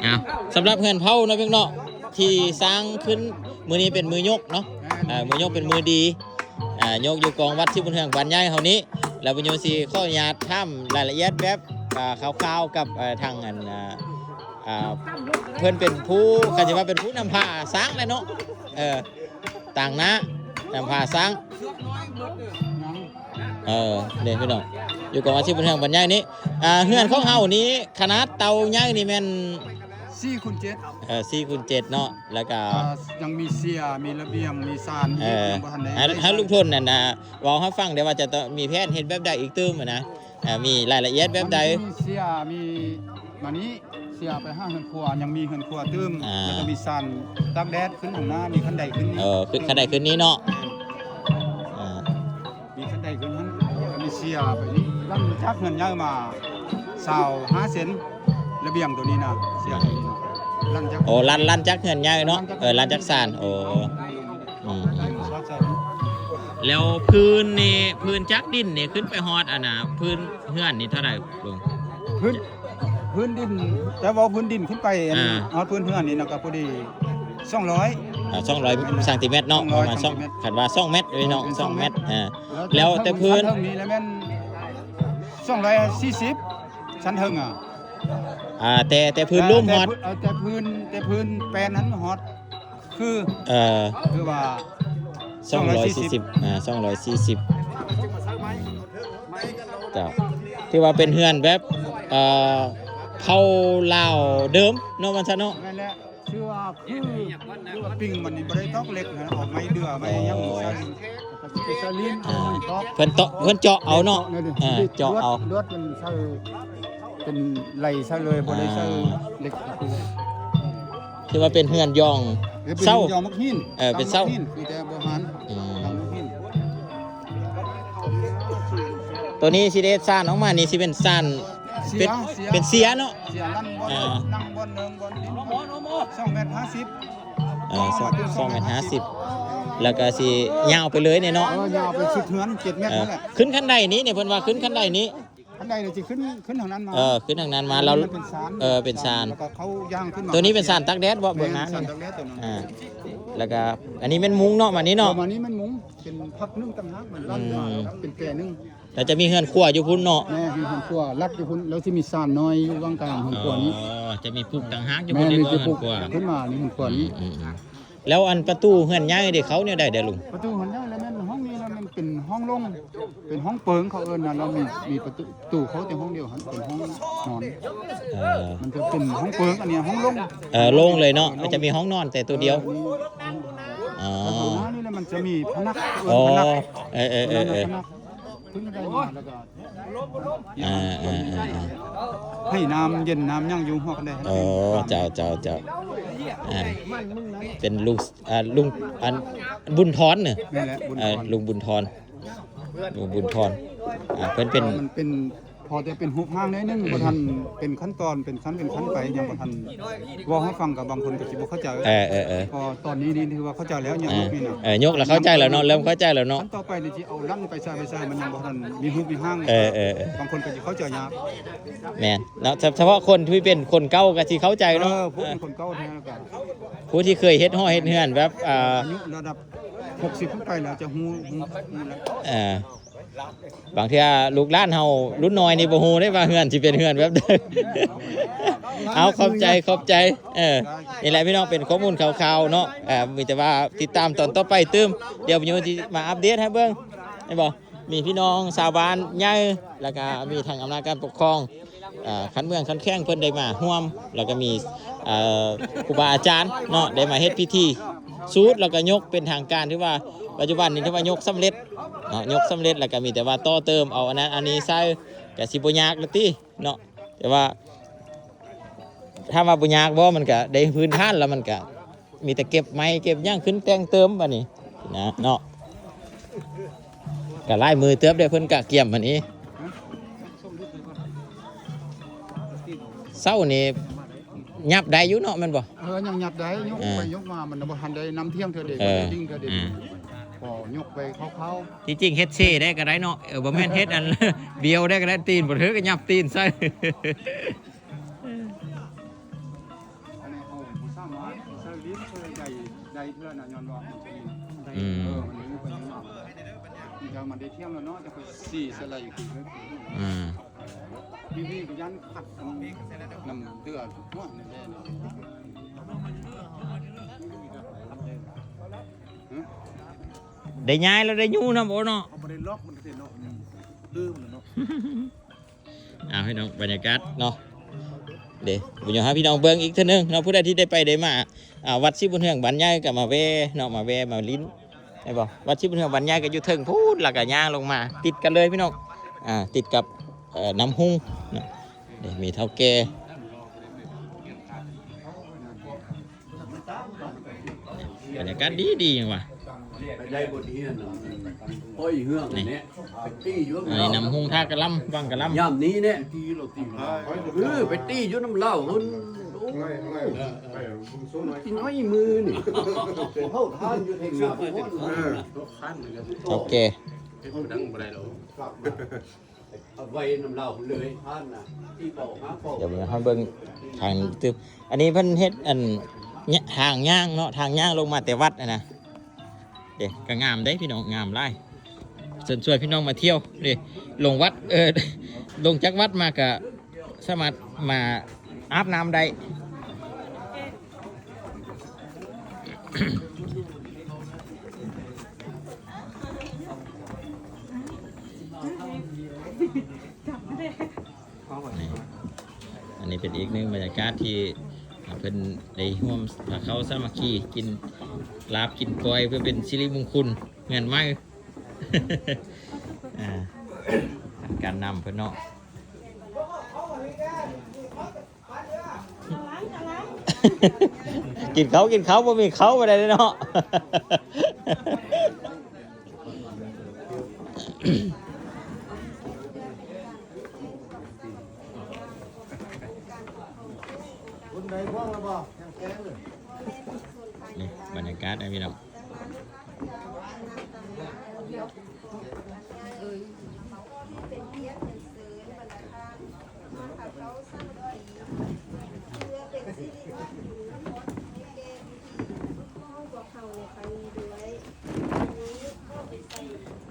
ອ້າວ ສຳລັບເຮືອນເຜົ່າເນາະ ພີ່ນ້ອງເນາະ ທີ່ສ້າງຂຶ້ນ ມື້ນີ້ເປັນມື້ຍົກເນາະ ແມ່ນ ເອີ ມື້ຍົກເປັນມື້ດີ ອ່າ ຍົກຢູ່ກອງວັດຊິບຸນເຮືອງບ້ານໃຫຍ່ເຮົານີ້ ແລ້ວບຸນຍົງຊິຂໍອະນຸຍາດຖາມລາຍລະອຽດແບບ ອ່າ ຄ່າວໆ ກັບ ເອີ ທາງອັນ ອ່າ ອ່າ ເພິ່ນເປັນຜູ້ ກໍຊິວ່າເປັນຜູ້ນຳພາສ້າງແຫຼະເນາະ ເອີ ຕາງໜ້ານຳພາສ້າງ ເອີ ເດ້ພີ່ນ້ອງ ຢູ່ກອງອາຊີບເຮືອນເຮືອນບັນໃຫຍ່ນີ້ ອ່າ ເຮືອນຂອງເຮົານີ້ ຂະໜາດເຕົາໃຫຍ່ນີ້ແມ່ນ ສີ່ຄູນເຈັດ ເອີ ສີ່ຄູນເຈັດເນາະ ແລ້ວກະ ອ່າ ຍັງມີເຊຍ ມີລະບຽງ ມີຊານ ເອີ ຍັງບໍ່ທັນໄດ້ ໃຫ້ ໃຫ້ລຸງທົນນັ້ນນະ ເວົ້າໃຫ້ຟັງໄດ້ວ່າຈະຕ້ອງມີແຜນເຮັດແບບໃດອີກຕື່ມນະ ອ່າ ມີລາຍລະອຽດແບບໃດ ມັນມີເຊຍ ມີ ມານີ້ ເຊຍໄປຫາເຮືອນຄົວ ຍັງມີເຮືອນຄົວຕື່ມ ອ່າ ແລ້ວກໍມີຊານຕາກແດດຂຶ້ນຂ້າງໜ້າ ມີຂັ້ນໄດຂຶ້ນນີ້ ເອີ ຂຶ້ນ ຂັ້ນໄດຂຶ້ນນີ້ເນາະ ອ່າ ມີຂັ້ນໄດຂຶ້ນຫັ້ນ ແລ້ວກໍມີເຊຍໄປນີ້ ຫຼັງຈາກເຮືອນໃຫຍ່ມາຊາວຫ້າເຊັນ ລະບຽງໂຕນີ້ນະ ເຊຍໂຕນີ້ນະ ຫຼັງຈາກ ໂອ້ ຫຼັງ ຫຼັງຈາກເຮືອນໃຫຍ່ເນາະ ຫຼັງຈາກ ເອີ ຫຼັງຈາກຊານ ໂອ້ ອືມ ແລ້ວພື້ນນີ້ ພື້ນຈາກດິນນີ້ຂຶ້ນໄປຮອດອັນນ່າ ພື້ນເຮືອນນີ້ເທົ່າໃດລຸງ? ພື້ນ ພື້ນດິນ ແຕ່ເວົ້າພື້ນດິນຂຶ້ນໄປອັນ ອ່າ ຮອດພື້ນເຮືອນນີ້ນະ ກໍພໍດີສອງຮ້ອຍ ອ່າ ສອງຮ້ອຍຊັງຕີແມັດເນາະ ປະມານສອງ ຄັນວ່າສອງແມັດເລີຍເນາະ ເອີ ເປັນສອງແມັດ ສອງແມັດ ອ່າ ແລ້ວແຕ່ພື້ນ ຊັ້ນເທິງນີ້ລະແມ່ນສອງຮ້ອຍສີ່ສິບ ຊັ້ນເທິງ ອ່າ ອ່າ ແຕ່ ແຕ່ພື້ນລຸ່ມຮອດ ເອີ ແຕ່ພື້ນ ແຕ່ພື້ນແປນນັ້ນຮອດ ຄື ເອີ ຄືວ່າສອງຮ້ອຍສີ່ສິບ ສອງຮ້ອຍສີ່ສິບ ອ່າ ສອງຮ້ອຍສີ່ສິບ ເຈົ້າ ຖືວ່າເປັນເຮືອນແບບ ເອີ ເຜົ່າລາວເດີມເນາະ ວ່າຊັ້ນເນາະ ແມ່ນແຫຼະ ຄືວ່າ ຄື ຄືວ່າປິງມັນນີ້ບໍ່ໄດ້ຕອກເຫຼັກນະ ເອົາໄມ້ເດືອ ໄມ້ຫຍັງ ອ່າ ໃສ່ ໃສ່ລີ້ນ ອ່າ ເອົາຕອກ ເພິ່ນເຈາະ ເພິ່ນເຈາະເອົາເນາະ ເຈາະເອົາ ເອີ ເຈາະເອົາ ລວດ ລວດມັນໃສ່ ເປັນໄຫຼໃສ່ເລີຍ ບໍ່ໄດ້ໃສ່ ອ່າ ເຫຼັກ ຖືວ່າເປັນເຮືອນຢອງ ເອີ ເປັນເສົາ ເຮືອນຢອງໝາກຫີນ ເອີ ເປັນເສົາ ໝາກຫີນ ມີແຕ່ບໍ່ຫານ ອືມ ໝາກຫີນ ໂຕນີ້ຊິໄດ້ຊານອອກມານີ້ ຊິເປັນຊານ ເສຍ ເປັນ ເສຍ ເປັນເສຍເນາະ ເສຍ ຫຼັງບ່ອນ ອ່າ ນັ່ງບ່ອນເນີງບ່ອນດິນ ສອງແມັດຫ້າສິບ ເອີ ສອງ ສອງແມັດຫ້າສິບ ແລ້ວກໍຊິຍາວໄປເລີຍນີ້ເນາະ ເອີ ຍາວໄປສຸດເຮືອນ ເຈັດແມັດ ເອີ ນັ້ນແຫຼະ ຂຶ້ນຂັ້ນໄດນີ້ ນີ້ເພິ່ນວ່າຂຶ້ນຂັ້ນໄດນີ້ ຂັ້ນໄດນີ້ຊິຂຶ້ນ ຂຶ້ນທາງນັ້ນມາ ເອີ ຂຶ້ນທາງນັ້ນມາ ແລ້ວມັນເປັນຊານ ເອີ ເປັນຊານ ແລ້ວກໍເຂົ້າຍ່າງຂຶ້ນມາ ໂຕນີ້ເປັນຊານຕາກແດດບໍ່? ເບື້ອງໜ້າ ແມ່ນ ນີ້ ຊານຕາກແດດໂຕນັ້ນ ອ່າ ແລ້ວກໍອັນນີ້ແມ່ນມຸງເນາະ ມານີ້ເນາະ ເອີ ມານີ້ແມ່ນມຸງ ເປັນພັກໜຶ່ງຕ່າງຫາກ ມັນ ອືມ ເປັນແປໜຶ່ງ ແລ້ວຈະມີເຮືອນຄົວຢູ່ພຸ້ນເນາະ ແມ່ນ ເຮືອນຄົວລັດຢູ່ພຸ້ນ ແລ້ວຊິມີຊານນ້ອຍຢູ່ຫວ່າງກາງເຮືອນຄົວນີ້ ອໍ ຈະມີປຸກຕ່າງຫາກຢູ່ພຸ້ນ ເຮືອນຄົວ ຂຶ້ນມານີ້ເຮືອນຄົວນີ້ ອືມ ອືມ ອືມ ແລ້ວອັນປະຕູເຮືອນໃຫຍ່ເດ ເຂົ້າແນວໃດເດລຸງ? ປະຕູເຮືອນໃຫຍ່ລະແມ່ນຫ້ອງນີ້ລະແມ່ນເປັນຫ້ອງໂລ່ງ ເປັນຫ້ອງເປິງເຂົາເອີ້ນນະ ລະມີ ມີປະຕູ ຕູເຂົ້າແຕ່ຫ້ອງດຽວຫັ້ນ ເປັນຫ້ອງນອນ ເອີ ມັນຈະເປັນຫ້ອງເປິງ ອັນນີ້ຫ້ອງໂລ່ງ ເອີ ໂລ່ງເລີຍເນາະ ໂລ່ງ ມັນຈະມີຫ້ອງນອນແຕ່ໂຕດຽວ ເອີ ອໍ ແຕ່ຂ້າງໜ້ານີ້ລະມັນຈະມີພະນັກ ເອີ້ນພະນັກ ອໍ ເອີ ເອີ ເອີ ພະນັກ ເອີ ເພິ່ນໄດ້ມາແລ້ວກໍ ອ່າ ອ່າ ອ່າ ອ່າ ໃຫ້ນ້ຳເຢັນນ້ຳຫຍັງຢູ່ຮອກໄດ້ ອໍ ເຈົ້າ ເຈົ້າ ເຈົ້າ ອ່າ ເປັນລຸງ ອ່າ ລຸງ ອັນ ບຸນທອນເນາະ ແມ່ນແຫຼະ ບຸນທອນ ເອີ ລຸງບຸນທອນ ລຸງບຸນທອນ ອ່າ ເພິ່ນເປັນ ມັນເປັນ ພໍແຕ່ເປັນຮູບຮ່າງໜ້ອຍໜຶ່ງ ບໍ່ທັນເປັນຂັ້ນຕອນ ເປັນຂັ້ນ ເປັນຂັ້ນໄປ ຍັງບໍ່ທັນເວົ້າໃຫ້ຟັງ ກໍບາງຄົນກໍຊິບໍ່ເຂົ້າໃຈ ເອີ ເອີ ເອີ ພໍຕອນນີ້ນີ້ຖືວ່າເຂົ້າໃຈແລ້ວ ຍົກນີ້ນະ ເອີ ຍົກແລ້ວເຂົ້າໃຈແລ້ວເນາະ ເລີ່ມເຂົ້າໃຈແລ້ວເນາະ ຂັ້ນຕໍ່ໄປນີ້ຊິເອົາລັນໄປໃສ່ ໄປໃສ່ ມັນຍັງບໍ່ທັນມີຮູບມີຮ່າງ ເອີ ເອີ ເອີ ບາງຄົນກໍຊິເຂົ້າໃຈຍາກ ແມ່ນເນາະ ສະ ສະເພາະຄົນທີ່ເປັນຄົນເກົ່າກໍຊິເຂົ້າໃຈເນາະ ເອີ ຜູ້ເປັນຄົນເກົ່າແທ້ກໍ ຜູ້ທີ່ເຄີຍເຮັດຫໍເຮັດເຮືອນແບບ ອ່າ ອາຍຸລະດັບຫົກສິບຂຶ້ນໄປແລ້ວຈະຮູ້ ຮູ້ ຮູ້ແລ້ວ ເອີ ບາງເທື່ອລູກຫຼານເຮົາລຸ້ນນ້ອຍນີ້ບໍ່ຮູ້ເດ້ວ່າເຮືອນຊິເປັນເຮືອນແບບໃດ ເອົາ ຂອບໃຈ ຂອບໃຈ ເອີ ນີ້ແຫຼະພີ່ນ້ອງ ເປັນຂໍ້ມູນຂ່າວໆເນາະ ເອີ ມີແຕ່ວ່າຕິດຕາມຕອນຕໍ່ໄປຕື່ມ ດຽວມີໂອກາດຊິມາອັບເດດໃຫ້ເບິ່ງ ແມ່ນບໍ່? ມີພີ່ນ້ອງຊາວບ້ານໃຫຍ່ ແລ້ວກະມີທາງອຳນາດການປົກຄອງ ເອີ ຂັ້ນເມືອງຂັ້ນແຂວງເພິ່ນໄດ້ມາຮ່ວມ ແລ້ວກໍມີ ເອີ ຄູບາອາຈານເນາະ ໄດ້ມາເຮັດພິທີສູດ ແລ້ວກໍຍົກເປັນທາງການ ຖືວ່າປັດຈຸບັນນີ້ຖືວ່າຍົກສຳເລັດເນາະ ຍົກສຳເລັດ ແລ້ວກໍມີແຕ່ວ່າຕໍ່ເຕີມເອົາອັນນັ້ນອັນນີ້ໃສ່ ກໍຊິບໍ່ຍາກແລ້ວຕິເນາະ ແຕ່ວ່າ ຖາມວ່າບໍ່ຍາກບໍ່? ມັນກະໄດ້ພື້ນຖານແລ້ວ ມັນກະມີແຕ່ເກັບໄມ້ເກັບຫຍັງຂຶ້ນແຕ່ງເຕີມບາດນີ້ນະເນາະ ກະຫຼາຍມື້ເຕີບເດ້ ເພິ່ນກະກຽມບາດນີ້ ເສົານີ້ຫຍັບໄດ້ຢູ່ເນາະ ແມ່ນບໍ່? ເອີ ຍັງຫຍັບໄດ້ ຍົກໄປຍົກມາ ມັນບໍ່ທັນໄດ້ນ້ຳຖ້ຽງເທື່ອເດ ເອີ ບໍ່ໄດ້ດິ້ງເທື່ອເດ ພໍຍົກໄປຄ່າວໆ ທີ່ຈິງເຮັດເຊໄດ້ກໍໄດ້ເນາະ ເອີ ບໍ່ແມ່ນເຮັດອັນ ບຽວໄດ້ກໍໄດ້ ຕີນບໍ່ຖືກກໍຫຍັບຕີນໃສ່. ໃສ່ລິ້ນໃສ່ໃດ ໄດ້ເທື່ອນະ ຍ້ອນວ່າມັນ ອືມ ເອີ ມັນໄດ້ໄປຢູ່ນອກ ເຈົ້າມັນໄດ້ທ່ຽມແລ້ວເນາະ ຈະໄປສີໃສ່ໄລ່ຄືນ ອືມ ພີ່ໆ ກໍຢ້ານຂັດອັນ ນ້ຳເກືອພວກນັ້ນແຫຼະເນາະ ຮຶ ໄດ້ຍ້າຍແລ້ວ ໄດ້ຢູ່ນຳບໍ່ເນາະ ເຮົາບໍ່ໄດ້ລັອກມັນເດ້ເນາະ ອືມ ຄືມັນເນາະ. ອ່າ ພີ່ນ້ອງ ບັນຍາກາດເນາະ ເດ້ ບໍ່ຢາກໃຫ້ພີ່ນ້ອງເບິ່ງອີກເທື່ອໜຶ່ງເນາະ ຜູ້ໃດທີ່ໄດ້ໄປໄດ້ມາ ອ່າ ວັດສີບຸນເຮືອງບ້ານໃຫຍ່ກໍມາແວ່ເນາະ ມາແວ່ມາຫຼິ້ນ ແມ່ນບໍ່? ວັດສີບຸນເຮືອງບ້ານໃຫຍ່ກໍຢູ່ເທິງພຸ້ນ ແລ້ວກໍຍ່າງລົງມາ ຕິດກັນເລີຍພີ່ນ້ອງ ອ່າ ຕິດກັບ ເອີ ນ້ຳຮຸ່ງເນາະ ເດ້ ມີເຖົ້າແກ່. ບັນຍາກາດດີໆ ຫຍັງວະ ໄດ້ບົດຮຽນ ປ່ອຍເຮືອງນີ້ ໄປຕີຢູ່ ອັນນີ້ນ້ຳຮຸ່ງທ່າກະລຳ ວັງກະລຳ ຍາມນີ້ແຫຼະ ເອີ ໄປຕີຢູ່ນຳລາວພຸ້ນ ໂອ້ຍ ຊິນ້ອຍມືນີ້ ເຮົາທ່ານຢູ່ເທິງໜ້າພຸ້ນ ເອີ ເຖົ້າແກ່ ເຮັດບໍ່ດັງບໍ່ໄດ້ດອກ. ເອົາໄວ້ນຳລາວເລີຍ ທ່ານນະ ທີ່ເວົ້າຫາເວົ້າ ດຽວເຮົາເບິ່ງທາງຕື່ມ ອັນນີ້ເພິ່ນເຮັດອັນ ທາງຍ່າງເນາະ ທາງຍ່າງລົງມາແຕ່ວັດຫັ້ນນະ ເດ້ ກໍງາມເດ້ພີ່ນ້ອງ ງາມຫຼາຍ ເຊີນຊວນພີ່ນ້ອງມາທ່ຽວເດ້ ລົງວັດ ເອີ ລົງຈາກວັດມາກໍສາມາດມາອາບນ້ຳໄດ້. ນີ້ ອັນນີ້ເປັນອີກໜຶ່ງບັນຍາກາດທີ່ ອ່າ ເພິ່ນໄດ້ຮ່ວມພາເຂົ້າສາມັກຄີ ກິນລາບກິນກ້ອຍ ເພື່ອເປັນສິລິມຸງຄຸນເຮືອນໃໝ່ ອ່າ ການນຳເພິ່ນເນາະ. ກິນເຂົ້າ ກິນເຂົ້າ ບໍ່ມີເຂົ້າບໍ່ໄດ້ເນາະ. ນີ້ບັນຍາກາດນະພີ່ນ້ອງ. ເພື່ອເປັນສິລິມະມຸນແກ່ພິທີຂອງພວກເຮົາໃນຄັ້ງນີ້ດ້ວຍ. ນີ້ຂໍເປັນໄຊ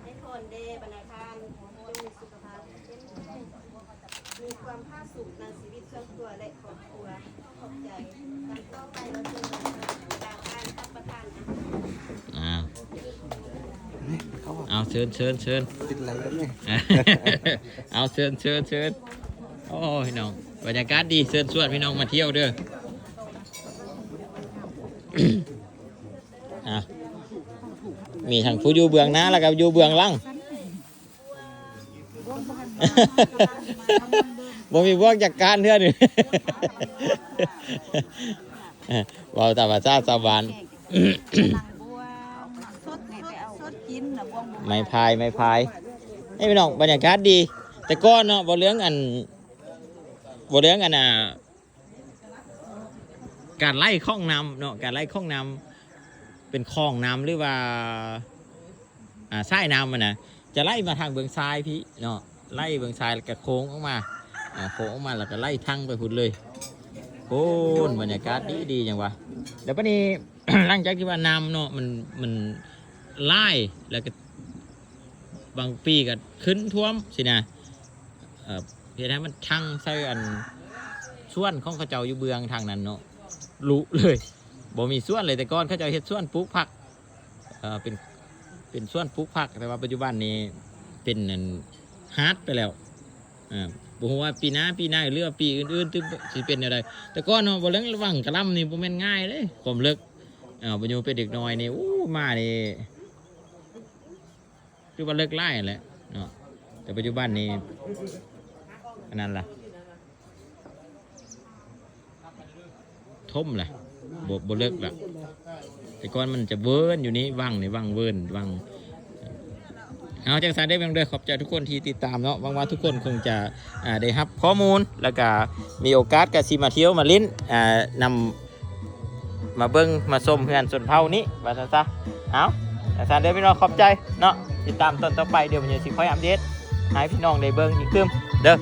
ໃຫ້ພອນແດ່ບັນດາທ່ານ ຈົ່ງມີສຸຂະພາບເຂັ້ມແຮງ ມີຄວາມຜາສຸກໃນຊີວິດສ່ວນຕົວ ແລະ ຄອບຄົວ. ຂອບໃຈ. ກັນຕໍ່ໄປເຮົາເຊີນບັນດາທ່ານຮັບປະທານອາຫານ. ອ້າວ ນີ້ເຂົ້າ ອ້າວ ເຊີນ ເຊີນ ເຊີນ ຕິດໄລແລ້ວນີ້. ອ້າວ ເຊີນ ເຊີນ ເຊີນ. ໂອ້ ພີ່ນ້ອງ ບັນຍາກາດດີ ເຊີນຊວນພີ່ນ້ອງມາທ່ຽວເດີ. ອ່າ ມີທັງຜູ້ຢູ່ເບື້ອງໜ້າ ແລ້ວກໍຢູ່ເບື້ອງຫຼັງ. ບໍ່ມີພວກຈັດການເທື່ອນີ້ ເວົ້າຕາມພາສາຊາວບ້ານ. ໄມ້ພາຍ ໄມ້ພາຍ. ນີ້ພີ່ນ້ອງ ບັນຍາກາດດີ ແຕ່ກ່ອນເນາະ ບໍ່ເລື່ອງອັນ ບໍ່ເລື່ອງອັນ ອ່າ ການໄຫຼຂອງນ້ຳເນາະ ການໄຫຼຂອງນ້ຳ ເປັນຂອງນ້ຳ ຫຼືວ່າ ອ່າ ສາຍນ້ຳຫັ້ນນະ ຈະໄຫຼມາທາງເບື້ອງຊ້າຍພີ້ເນາະ ໄຫຼເບື້ອງຊ້າຍ ແລ້ວກະໂຄ້ງອອກມາ ອ່າ ໂຄ້ງອອກມາ ແລ້ວກະໄຫຼທັງໄປພຸ້ນເລີຍ. ໂອ້ ບັນຍາກາດດີໆ ຫຍັງວະ. ແລ້ວບາດນີ້ ຫຼັງຈາກທີ່ວ່ານ້ຳເນາະ ມັນ ມັນຫຼາຍ ແລ້ວກະບາງປີກະຂຶ້ນຖ້ວມຊີ້ນະ ເອີ ເຮັດໃຫ້ມັນທັງໃສ່ອັນ ສວນຂອງເຂົາເຈົ້າຢູ່ເບື້ອງທາງນັ້ນເນາະ ລຸເລີຍ ບໍ່ມີສວນເລີຍ. ແຕ່ກ່ອນເຂົາເຈົ້າເຮັດສວນປູກຜັກ ເອີ ເປັນ ເປັນສວນປູກຜັກ ແຕ່ວ່າປັດຈຸບັນນີ້ເປັນອັນ ຫາດໄປແລ້ວ. ເອີ ບໍ່ຮູ້ວ່າປີໜ້າ ປີໜ້າ ຫຼືວ່າປີອື່ນໆ ຕື່ມ ຊິເປັນແນວໃດ. ແຕ່ກ່ອນເນາະ ບໍ່ເລື່ອງວັງກະລຳນີ້ບໍ່ແມ່ນງ່າຍເດ້ ຄວາມເລິກ ເອີ ບໍ່ຢູ່ເປັນເດັກນ້ອຍນີ້ ໂອ້ ມານີ້ ຄືວ່າເລິກຫຼາຍຫັ້ນແຫຼະເນາະ ແຕ່ປັດຈຸບັນນີ້ ອັນນັ້ນລະ ຖົມລະ ບໍ່ ບໍ່ເລິກລະ. ແຕ່ກ່ອນມັນຈະເວີນຢູ່ນີ້ ວັງນີ້ ວັງເວີນ ວັງ. ເອົາ ຈັ່ງຊັ້ນເດີ ພີ່ນ້ອງເດີ ຂອບໃຈທຸກຄົນທີ່ຕິດຕາມເນາະ ຫວັງວ່າທຸກຄົນຄົງຈະ ອ່າ ໄດ້ຮັບຂໍ້ມູນ ແລ້ວກະມີໂອກາດກະຊິມາທ່ຽວມາຫຼິ້ນ ອ່າ ນຳ ມາເບິ່ງມາຊົມເຮືອນຊົນເຜົ່ານີ້ວ່າຊັ້ນຊະ. ເອົາ ຈັ່ງຊັ້ນເດີພີ່ນ້ອງ ຂອບໃຈເນາະ ຕິດຕາມຕອນຕໍ່ໄປ ດຽວມັນຍັງຊິຄ່ອຍອັບເດດໃຫ້ພີ່ນ້ອງໄດ້ເບິ່ງອີກຕື່ມເດີ.